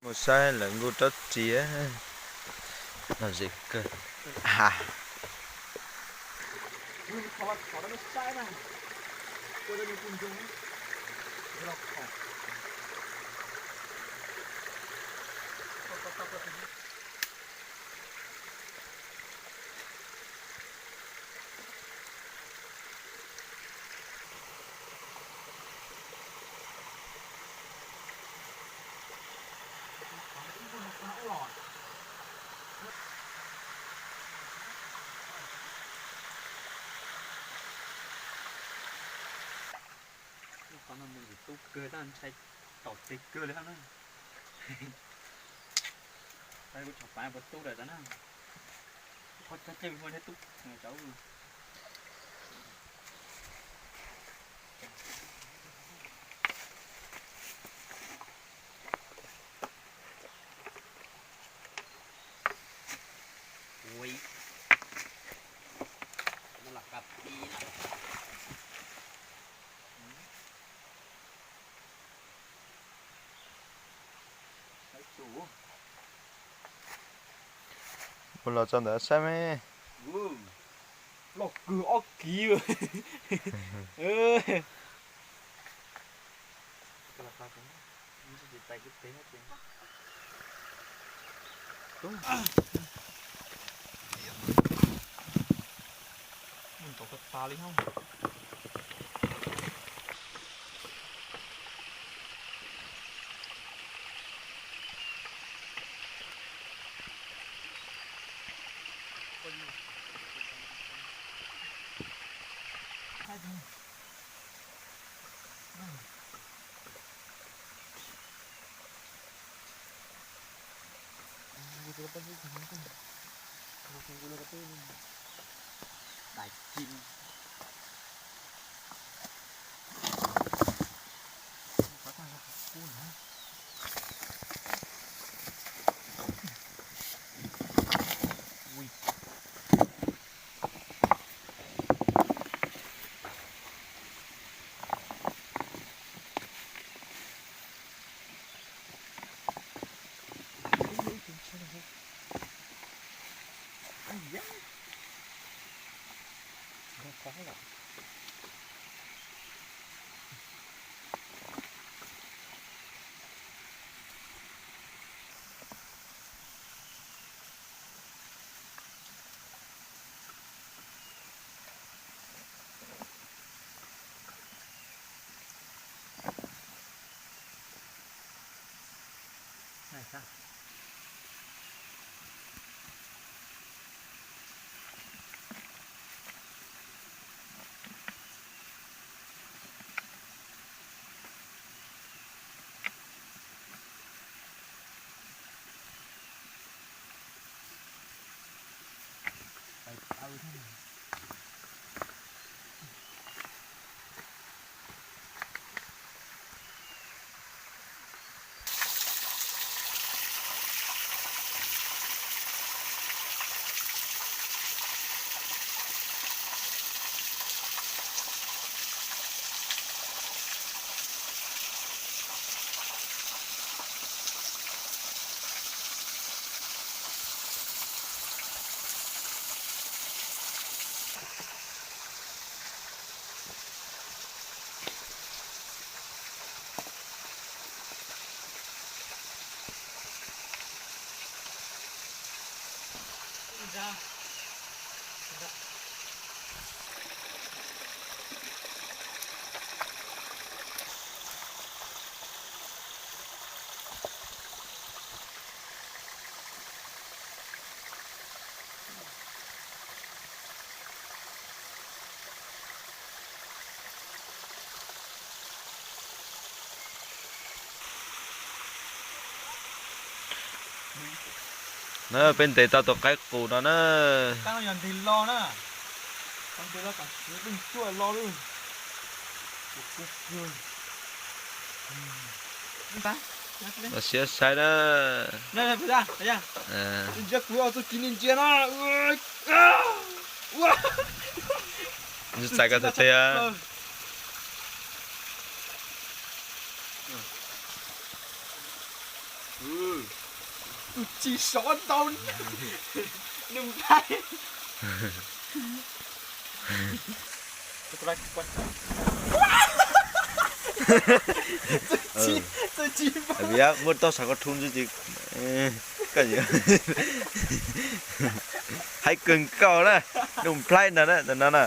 Mus saib lawv nkuj rab riam, lom zem kawg. Qhov no mus tub kawg, ntshai tom teg kawg li na. Kuv tshov pav puas tub lawm tas na. Qhov chaw cej mus thiab tub cauv. Ui, no los kab pib na. Mus los txog ntawd saib me. Loj kawg ob kiv. Mus tau tas li hos. Na, peb ntes tau tus qaib qus no na. Yog ntes los na, ntes los kom txiv leej cuaj los lawm. Los siab saib na. Ntsia kuv ua txuj ci ntsia na. Txais koj txhais tes. Tsis sov ntau. Nws nqaij. Txawj tsis, txawj tsis. Muaj toj sav koj rhu ntxwg ces, koj, hais kawg nkaus na, nws nplhaib ntag na, tam no na.